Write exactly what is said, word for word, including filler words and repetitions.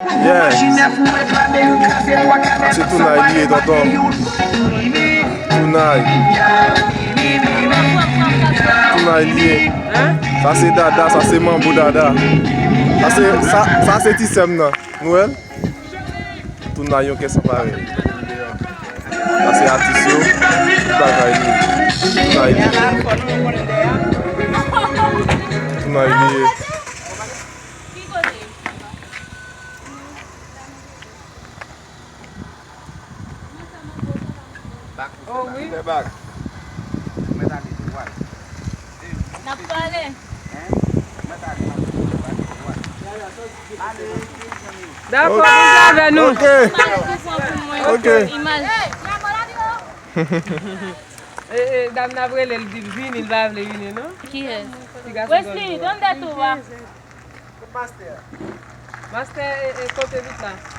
Yeah. Se Tounay li ye, tonton. Tounay. Tounay li ye. Sa se Dada, sa se Manbo Dada. Sa se, sa, sa se ti sè m nan. Nou wè l? Tounay yon kè san parèy. Sa se atis yo. Tout bagay li. Tounay li ye. Tounay li ye. Oh, wi. Fè bak. N ap pale. Dakò, vin avè nou. Ok. Ok. E, e, dam n ap rele l di l vini, l pa vle vini, non? Kiyès? Ti gason Wesley, donde tú vas? Master. Master, e, e, kote nou la?